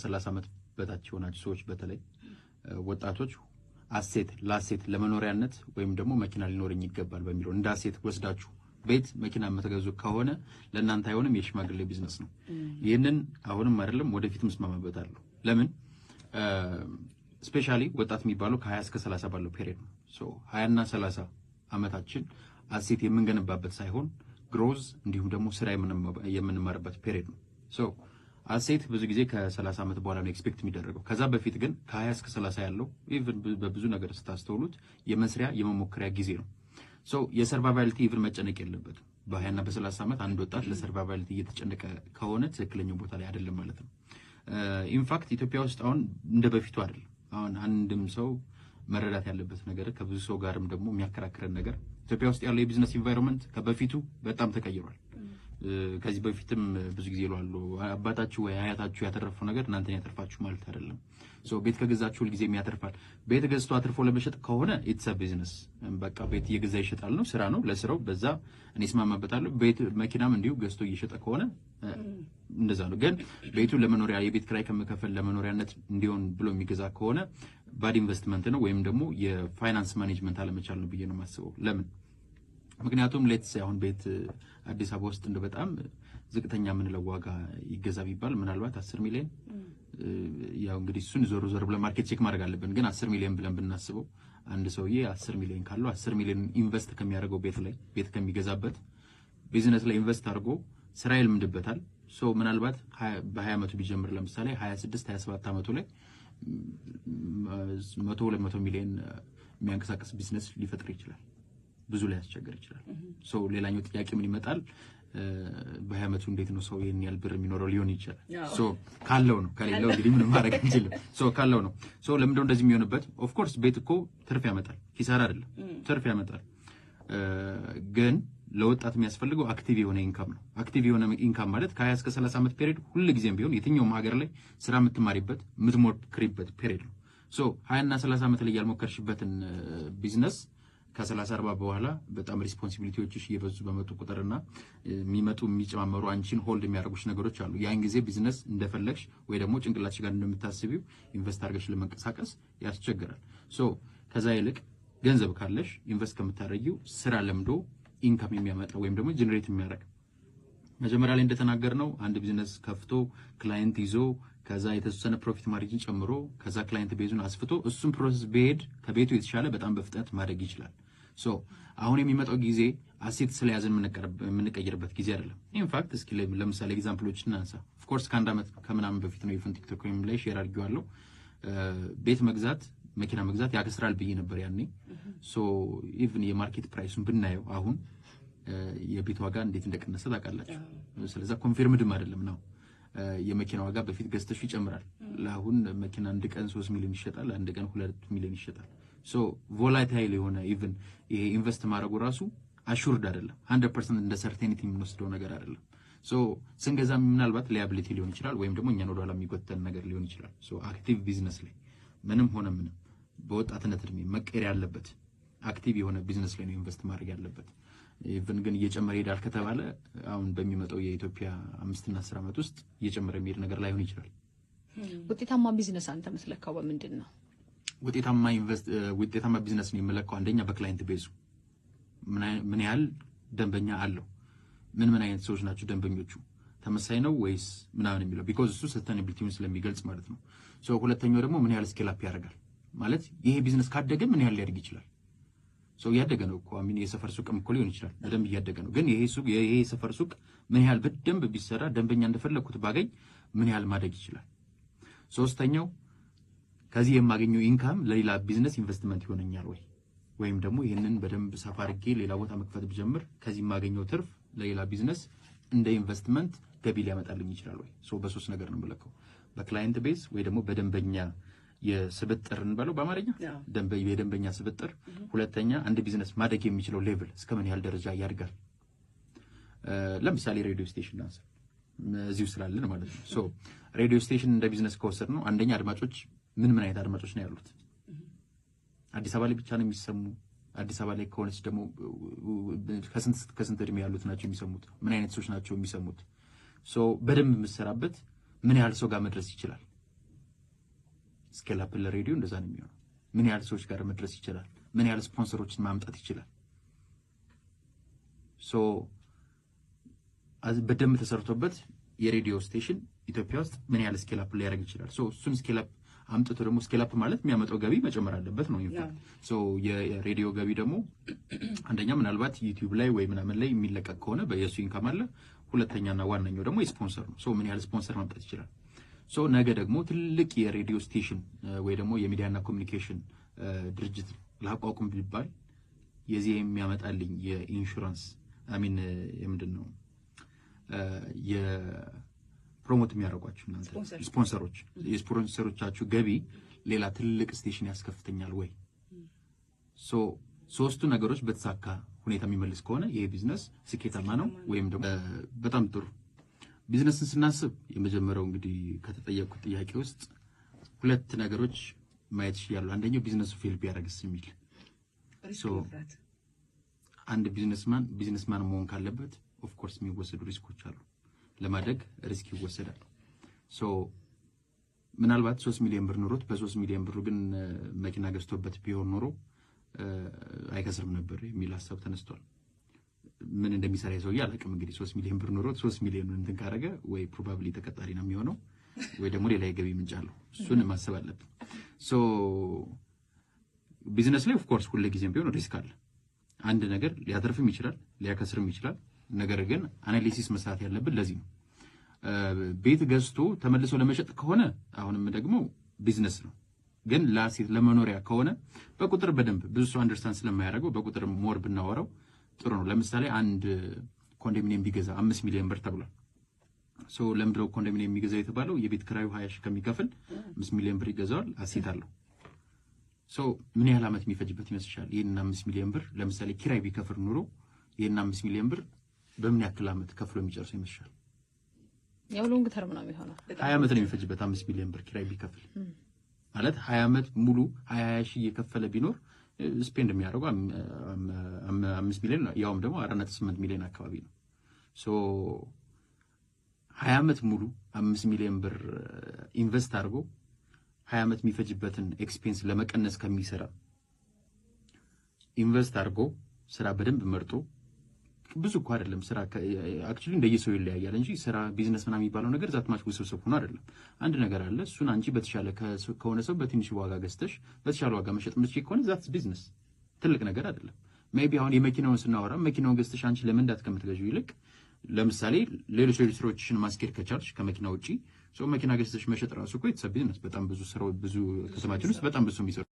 ከ30 ዓመት በታች የሆናችሁ ሰዎች፣ በተለይ ወጣቶች፣ asset ለ asset ለመኖሪያነት ወይም ደግሞ መኪና ሊኖረኝ ይገባል በሚለው እንደ asset ወስዳችሁ ቤት፣ መኪና የምትገዙ ከሆነ ለእናንተ አይሆንም፣ የሽማግሌ ቢዝነስ ነው። ይህንን አሁንም አይደለም ወደፊትም እስማማበታለሁ። ለምን? Especially ወጣት የሚባለው ከ20 እስከ 30 ባለው period ነው። So 20 እና 30 ዓመታችን asset የምንገነባበት ሳይሆን growth እንዲሁም ደግሞ ስራ የምንማርበት period ነው። So asset ብዙ ጊዜ ከ30 ዓመት በኋላ ነው expect የሚደረገው። ከዛ በፊት ግን ከ20 እስከ 30 ያለው even በብዙ ነገር ስታስተውሉት የመስሪያ የመሞከሪያ ጊዜ ነው። So የ survivality even መጨነቅ የለበትም። በ20 እና በ30 ዓመት አንድ ወጣት ለ survivality እየተጨነቀ ከሆነ ትክክለኛው ቦታ ላይ አይደለም ማለት ነው። In fact ኢትዮጵያ ውስጥ አሁን እንደ በፊቱ አይደለም። አሁን አንድም ሰው መረዳት ያለበት ነገር፣ ከብዙ ሰው ጋርም ደግሞ የሚያከራክረን ነገር፣ ኢትዮጵያ ውስጥ ያለው የ business environment ከበፊቱ በጣም ተቀይሯል። ከዚህ በፊትም ብዙ ጊዜ ይላሉ፣ አባታችሁ ወይ አያታችሁ ያተረፈው ነገር እናንተን ያተርፋችሁ ማለት አይደለም። So ቤት ከገዛችሁ ሁልጊዜም ያተርፋል። ቤት ገዝቶ አትርፎ ለመሸጥ ከሆነ it's a business፣ በቃ ቤት እየገዛ ይሸጣል ነው፣ ስራ ነው። ለስራው በዛ እኔ እስማማበታለሁ። ቤት መኪናም እንዲሁ ገዝቶ እየሸጠ ከሆነ እንደዛ ነው። ግን ቤቱ ለመኖሪያ፣ የቤት ኪራይ ከመከፈል ለመኖሪያነት እንዲሆን ብሎ የሚገዛ ከሆነ bad investment ነው ወይም ደግሞ የ finance management አለመቻል ነው ብዬ ነው የማስበው። ለምን? ምክንያቱም let's say አሁን ቤት አዲስ አበባ ውስጥ እንደ በጣም ዝቅተኛ የምንለው ዋጋ ይገዛ ቢባል ምናልባት 10 ሚሊዮን፣ ያው እንግዲህ እሱን ዞር ዞር ብለን market check ማድረግ አለብን። ግን 10 ሚሊዮን ብለን ብናስበው አንድ ሰውዬ 10 ሚሊዮን ካለው 10 ሚሊዮን invest ከሚያደርገው ቤት ላይ፣ ቤት ከሚገዛበት ቢዝነስ ላይ invest አድርጎ ስራ ይልምድበታል። So ምናልባት በ20 ዓመቱ ቢጀምር ለምሳሌ 26 27 ዓመቱ ላይ 100 200 ሚሊዮን የሚያንቀሳቀስ ቢዝነስ ሊፈጥር ይችላል። ብዙ ላያስቸግር ይችላል። So ሌላኛው ጥያቄ ምን ይመጣል? በ20 ዓመቱ እንዴት ነው ሰው ይህን ያህል ብር የሚኖረው ሊሆን ይችላል። So ካለው ነው፣ ከሌለው እንግዲህ ምንም ማድረግ አንችልም። So ካለው ነው። So ለምንድነው እንደዚህ የሚሆንበት? Of course ቤት እኮ ትርፍ ያመጣል፣ ኪሳራ አይደለም፣ ትርፍ ያመጣል። ግን ለወጣት የሚያስፈልገው active የሆነ income ነው። Active የሆነ income ማለት ከ20 እስከ 30 ዓመት period ሁል ጊዜም ቢሆን የትኛውም ሀገር ላይ ስራ የምትማሪበት፣ የምትሞክሪበት period ነው። So 20 እና 30 ዓመት ላይ ያልሞከርሽበትን ቢዝነስ ከ30 40 በኋላ በጣም responsibility ዎችሽ እየበዙ በመጡ ቁጥርና የሚመጡ የሚጨማመሩ አንቺን hold የሚያደርጉሽ ነገሮች አሉ። ያን ጊዜ ቢዝነስ እንደፈለግሽ ወይ ደግሞ ጭንቅላትሽ ጋር እንደምታስቢው invest አድርገሽ ለመንቀሳቀስ ያስቸግራል። So ከዛ ይልቅ ገንዘብ ካለሽ invest ከምታደርጊው ስራ ለምዶ income የሚያመጣ ወይም ደግሞ generate የሚያደርግ፣ መጀመሪያ ላይ እንደተናገርነው አንድ ቢዝነስ ከፍቶ client ይዞ ከዛ የተወሰነ profit margin ጨምሮ ከዛ client base ኡን አስፍቶ እሱን process ቢሄድ ከቤቱ የተሻለ በጣም በፍጥነት ማደግ ይችላል። So አሁን የሚመጣው ጊዜ asset ስለያዝን የምንቀይርበት ጊዜ አይደለም። In fact እስኪ ለምሳሌ example ኦች እናንሳ። Of course ከአንድ ዓመት ከምናምን በፊት ነው even ቲክቶክ ወይም ላይ share አድርጌዋለሁ። ቤት መግዛት፣ መኪና መግዛት ያከስራል ብዬ ነበር ያኔ። So even የ market price ኡን ብናየው አሁን የቤት ዋጋ እንዴት እንደቀነሰ ታውቃላችሁ። ስለዛ confirmed ም አይደለም ነው። የመኪና ዋጋ በፊት ገዝተሽ ይጨምራል። ለአሁን መኪና አንድ ቀን 3 ሚሊዮን ይሸጣል፣ አንድ ቀን 2 ሚሊዮን ይሸጣል። So volatile የሆነ even ይሄ invest ማድረጉ ራሱ assured አይደለም። 100% እንደ certainty የምንወስደው ነገር አይደለም። So ስንገዛ ምናልባት liability ሊሆን ይችላል ወይም ደግሞ እኛን ወደኋላ የሚጎተን ነገር ሊሆን ይችላል። So active business ላይ ምንም ሆነ ምንም በወጣትነት እድሜ መቀየር ያለበት active የሆነ ቢዝነስ ላይ ነው invest ማድረግ ያለበት። Even ግን እየጨመረ ይሄዳል ከተባለ አሁን በሚመጣው የኢትዮጵያ 5ና 10 ዓመት ውስጥ እየጨመረ የሚሄድ ነገር ላይሆን ይችላል። ውጤታማ ቢዝነስ አንተ የምትለካው በምንድን ነው? ውጤታማ ቢዝነስ ነው የምለካው አንደኛ በ client base ኡ፣ ምን ያህል ደንበኛ አለው፣ ምን ምን አይነት ሰዎች ናቸው ደንበኞቹ፣ ተመሳሳይ ነው ወይስ ምናምን የሚለው፣ because እሱ sustainability ውን ስለሚገልጽ ማለት ነው። So ሁለተኛው ደግሞ ምን ያህል scale up ያደርጋል፣ ማለት ይሄ ቢዝነስ ካደገ ምን ያህል ሊያድግ ይችላል። So እያደገ ነው እኮ፣ I mean የሰፈር ሱቅም እኮ ሊሆን ይችላል፣ በደንብ እያደገ ነው። ግን ይሄ ሱቅ፣ ይሄ የሰፈር ሱቅ ምን ያህል በደንብ ቢሰራ፣ ደንበኛ እንደፈለግኩት ባገኝ ምን ያህል ማደግ ይችላል። ሶስተኛው ከዚህ የማገኘው income ለሌላ business investment ይሆነኛል ወይ፣ ወይም ደግሞ ይህንን በደንብ ሰፋ አድርጌ ሌላ ቦታ መክፈት ብጀምር ከዚህ የማገኘው ትርፍ ለሌላ ቢዝነስ እንደ ኢንቨስትመንት ገቢ ሊያመጣልኝ ይችላል ወይ? So በሶስት ነገር ነው የምለካው። በ client base ወይ ደግሞ በደንበኛ የስብጥር እንበለው በአማርኛ፣ የደንበኛ ስብጥር። ሁለተኛ አንድ ቢዝነስ ማደግ የሚችለው level እስከ ምን ያህል ደረጃ ያድጋል። ለምሳሌ radio station ላንሳ፣ እዚሁ ስላለን ማለት ነው። So radio station እንደ ቢዝነስ ከወሰድነው አንደኛ አድማጮች ምን ምን አይነት አድማጮች ነው ያሉት? አዲስ አበባ ላይ ብቻ ነው የሚሰሙ? አዲስ አበባ ላይ ከሆነች ደግሞ ከስንት ከስንት እድሜ ያሉት ናቸው የሚሰሙት? ምን አይነት ሰዎች ናቸው የሚሰሙት? So በደንብ የምሰራበት ምን ያህል ሰው ጋር መድረስ ይችላል? Scale up ለሬዲዮ እንደዛ ነው የሚሆነው። ምን ያህል ሰዎች ጋር መድረስ ይችላል? ምን ያህል ስፖንሰሮችን ማምጣት ይችላል? So በደንብ ተሰርቶበት የሬዲዮ station ኢትዮጵያ ውስጥ ምን ያህል scale up ሊያደርግ ይችላል? So እሱን scale up አምጥቶ ደግሞ scale up ማለት የሚያመጣው ገቢ መጨመር አለበት ነው። In fact so የሬዲዮ ገቢ ደግሞ አንደኛ ምናልባት YouTube ላይ ወይ ምናምን ላይ የሚለቀቅ ከሆነ የእሱ income አለ። ሁለተኛና ዋነኛው ደግሞ የስፖንሰር ነው። So ምን ያህል ስፖንሰር ማምጣት ይችላል? So ነገ ደግሞ ትልቅ የሬዲዮ station ወይ ደግሞ የሚዲያና communication ድርጅት ላቋቁም ቢባል የዚህ የሚያመጣልኝ የኢንሹራንስ፣ I mean የምንድን ነው የ promote የሚያደርጓችሁ እናንተ ስፖንሰሮች፣ የስፖንሰሮቻችሁ ገቢ ሌላ ትልቅ station ያስከፍተኛል ወይ? So ሶስቱ ነገሮች በተሳካ ሁኔታ የሚመልስ ከሆነ ይሄ ቢዝነስ ስኬታማ ነው ወይም ደግሞ በጣም ጥሩ። ቢዝነስን ስናስብ የመጀመሪያው እንግዲህ ከተጠየቁት ጥያቄ ውስጥ ሁለት ነገሮች ማየት ይችላሉ። አንደኛው ቢዝነሱ fail ቢያደርግስ የሚል። አንድ businessman businessman መሆን ካለበት of course የሚወሰዱ risk ኦች አሉ። ለማደግ risk ይወሰዳል። So ምናልባት 3 ሚሊዮን ብር ኖሮት በ3 ሚሊዮን ብሩ ግን መኪና ገዝቶበት ቢሆን ኖሮ አይከስርም ነበር የሚል ሀሳብ ተነስቷል። ምን እንደሚሰራ የሰውዬ አላውቅም። እንግዲህ 3 ሚሊዮን ብር ኖሮት 3 ሚሊዮን እንትን ካደረገ ወይ probably ተቀጣሪ ነው የሚሆነው ወይ ደግሞ ሌላ የገቢ ምንጭ አለው። እሱን ማሰብ አለብን። So ቢዝነስ ላይ of course ሁሌ ጊዜም ቢሆን risk አለ። አንድ ነገር ሊያተርፍም ይችላል፣ ሊያከስርም ይችላል። ነገር ግን analysis መስራት ያለብን ለዚህ ነው። ቤት ገዝቶ ተመልሶ ለመሸጥ ከሆነ አሁንም ደግሞ ቢዝነስ ነው። ግን ለ asset ለመኖሪያ ከሆነ በቁጥር በደንብ ብዙ ሰው understand ስለማያደርገው በቁጥር more ብናወራው ጥሩ ነው። ለምሳሌ አንድ ኮንዶሚኒየም ቢገዛ 5 ሚሊዮን ብር ተብሏል። So ለምንድነው ኮንዶሚኒየም የሚገዛው የተባለው? የቤት ክራዩ 20 ሺህ ከሚከፍል 5 ሚሊዮን ብር ይገዛዋል። Asset አለው። So ምን ያህል ዓመት የሚፈጅበት ይመስልሻል? ይህንን 5 ሚሊዮን ብር ለምሳሌ ኪራይ ቢከፍል ኑሮ ይህንን 5 ሚሊዮን ብር በምን ያክል ዓመት ከፍሎ የሚጨርሰው ይመስልሻል? ያው long term ነው የሚሆነው። 20 ዓመት ነው የሚፈጅበት 5 ሚሊዮን ብር ኪራይ ቢከፍል። ማለት 20 ዓመት ሙሉ 20 20 ሺህ እየከፈለ ቢኖር spend የሚያደርገው 5 ሚሊዮን ያውም ደግሞ 4.8 ሚሊዮን አካባቢ ነው። So 20 ዓመት ሙሉ 5 ሚሊዮን ብር invest አድርጎ 20 ዓመት የሚፈጅበትን expense ለመቀነስ ከሚሰራ invest አድርጎ ስራ በደንብ መርጦ፣ ብዙ እኮ አይደለም ስራ፣ actually እንደየሰው ይለያያል እንጂ ስራ ቢዝነስ ምናምን የሚባለው ነገር that much ውስብስብ ሆኖ አይደለም። አንድ ነገር አለ። እሱን አንቺ በተሻለ ከሆነ ሰው በትንሽ ዋጋ ገዝተሽ በተሻለ ዋጋ መሸጥ የምትችይ ከሆነ that's business፣ ትልቅ ነገር አይደለም። Maybe አሁን የመኪናውን ስናወራ መኪናውን ገዝተሽ አንቺ ለመንዳት ከምትገዢው ይልቅ ለምሳሌ ሌሎች ሌሎች ስራዎችሽን ማስኬድ ከቻልሽ ከመኪና ውጪ፣ መኪና ገዝተሽ መሸጥ ራሱ እኮ it's a business። በጣም ብዙ ስራው ብዙ ከተማችን ውስጥ በጣም ብዙ የሚሰሩ